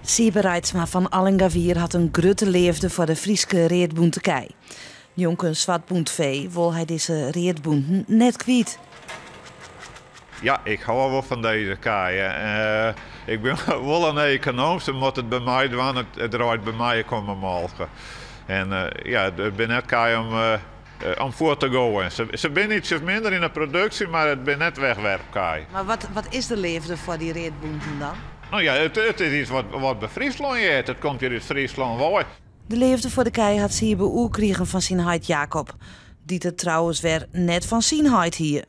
Siebe Reitsma fan Allingawier hat in grutte leafde foar de Fryske readbûnte kij. Njonken swartbûnt fee wol hy dizze readbûnten net kwyt. Ja, ik hou wol fan dizze kij. Ik bin wol in ekonoom, se moatte it by my dwaan. It draait by my ek om 'e molke. En ja, it binne net kij om fuort te goaien. Se binne ietsjes minder yn 'e produksje, mar it binne net wegwerpkij. Mar wat is de leafde foar dy readbûnten dan? No ja, it is iets wat by Fryslân heart. It komt hjir út Fryslân wei. De leafde foar de kij hat Siebe oerkrigen fan syn heit Jacob, dy't it trouwens wer net fan syn heit hie.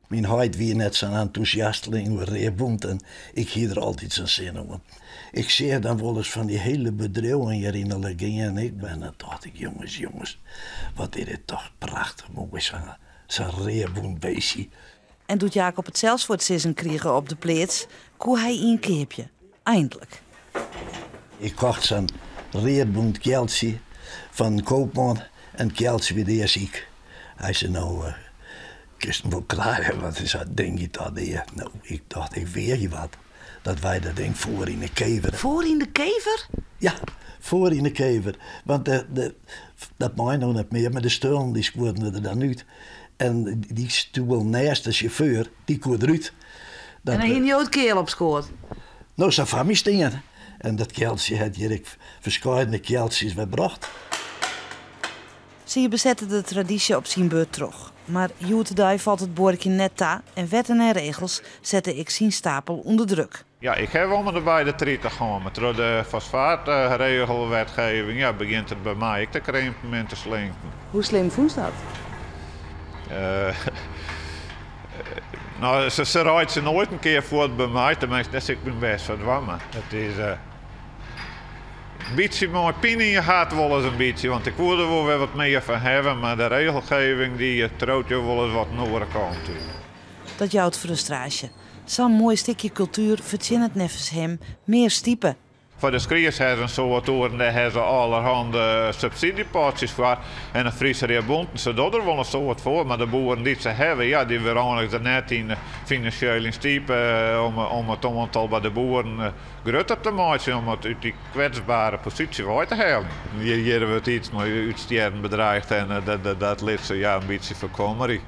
Myn heit wie net sa'n entûsjasteling oer readbûnten. Ik hie der altyd sa'n sin oan. Ik seach dan wolris fan dy hiele bedriuwen hjir yn de Legeaën en ik ben, dan tocht ik, jonges, jonges, wat is dit toch prachtich moai, sa'n readbûnt beestje. En doe't Jacob it sels foar it sizzen krige op de pleats, koe hy ien keapje. Eindlik. Ik kocht sa'n readbûnt kealtsje fan in koopman en it kealtsje wie deasiik. Hy sei, no, kinst him wol krije, want sa'n ding giet toch dea. No, ik tocht, ik weagje wat, dat wy dat ding foar yn de kever. Foar yn de kever? Ja, foar yn de kever. Want dat mei no net mear, mar de stuollen dy skuorden we der dan út. En dy stoel nêst de sjauffeur, dy koe derút. En dan hiene jo it keal op skoat? No, sa foar my stean. En dat kealtsje hat hjir ek ferskeidene kealtsjes wer brocht. Siebe sette de tradysje op syn beurt troch. Mar hjoed-de-dei falt it buorkjen net ta en wetten en regels sette ek syn stapel ûnder druk. Ja, ik haw om en by de 30 hân, mar troch de fosfaatregelwetgeving ja, begjint it by my ek te krimpen en te slinken. Hoe slim fûnst dat? No, se reitsje noait in kear fuort by my, teminsten, dêr sil ik myn bêst foar dwaan, mar it is in bytsje mei pine yn je hart wolris in bytsje, want ik woe der wol wer wat mear fan hawwe, mar de regelgeving dy triuwt jo wolris wat in oare kant út. Dat jout frustraasje. Sa'n moai stikje kultuer fertsjinnet neffens him mear stipe. Foar de skries ha se in soad oeren, dêr ha se allerhande subsydzjepotsjes foar. En de Friese Readbûnten, se dogge der wol in soad foar, mar de boeren dy't se hawwe, ja, dy wurde eigenlik der net yn finansjeel yn stipe om it oantal by de boeren grutter te meitsjen, om it út dy kwetsbere posysje wei te heljen. Hjir wurdt iets mei útstjerren bedreigd en dat lit se ja, in bytsje ferkommerje.